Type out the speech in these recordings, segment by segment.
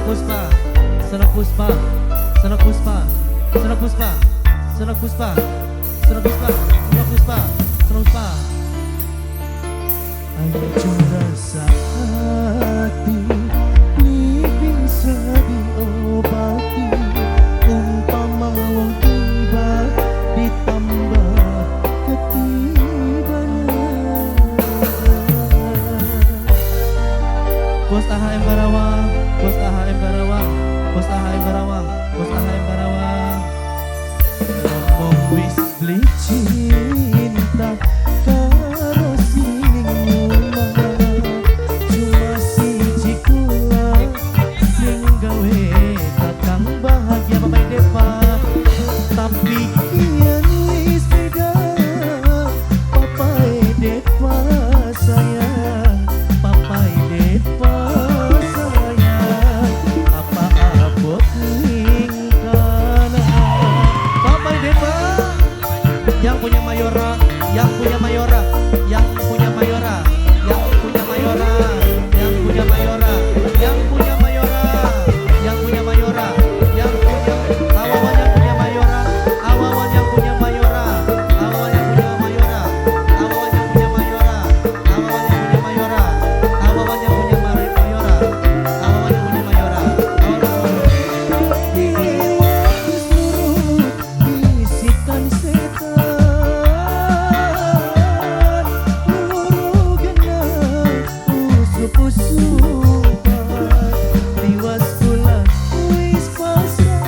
Puspa, Senok Puspa, Senok Puspa, Senok Puspa, Senok Puspa, Senok Puspa, Senok Puspa, Senok Puspa. Ayo rasa hati li bisa diobati, umpama wong tiba ditambah ketibanya. Bos AHM Karawang, Bos AHM Karawang, Bos AHM Karawang, Bos AHM Karawang. Ngomong wis beli cinta karo sing omah, cuma siji kula sing gawe kakang bahagia Bapak Depa. Tapi yen wis beda, Papai Depa sayang, Papai Depa sayang, apa abot ning kana. Papai Depa yang punya Mayora, yang punya Mayora, yang punya Mayora, yang punya Mayora, yang punya Mayora, yang punya Mayora, yang punya Mayora, yang punya Awawan yang punya Mayora, Awawan yang punya Mayora, Awawan yang punya Mayora, Awawan yang punya Mayora, Awawan yang punya Mayora, Awawan yang punya Mayora, Awawan yang punya Mayora, Awawan. Tiwas nurut bisikan setan, luru gena usup-usupan. Tiwas kula wis pasrah,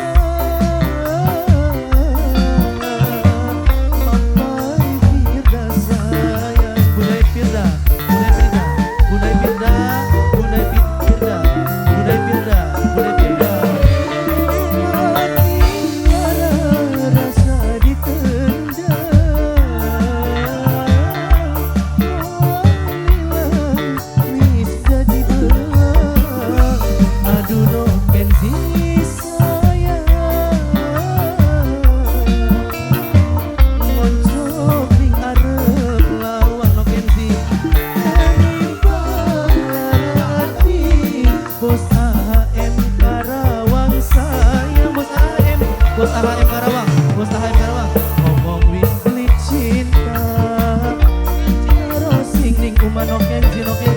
Papai Firda sayang. Bunda Firda, Bunda Firda, Bunda Firda, Bunda Firda, Bunda Firda, Bunda Firda. Mati lara rasa ditendang, wong wis dadi belang. Aduh no Kenzi sayang, ngocok ning arep lawang No Kenzi. Tenimbang ati. Bos AHM Karawang sayang, Bos AHM, Bos AHM Karawang, Bos AHM Karawang. Ngomong wis beli cinta karo sing ning omah. No Kenzi, no Kenzi.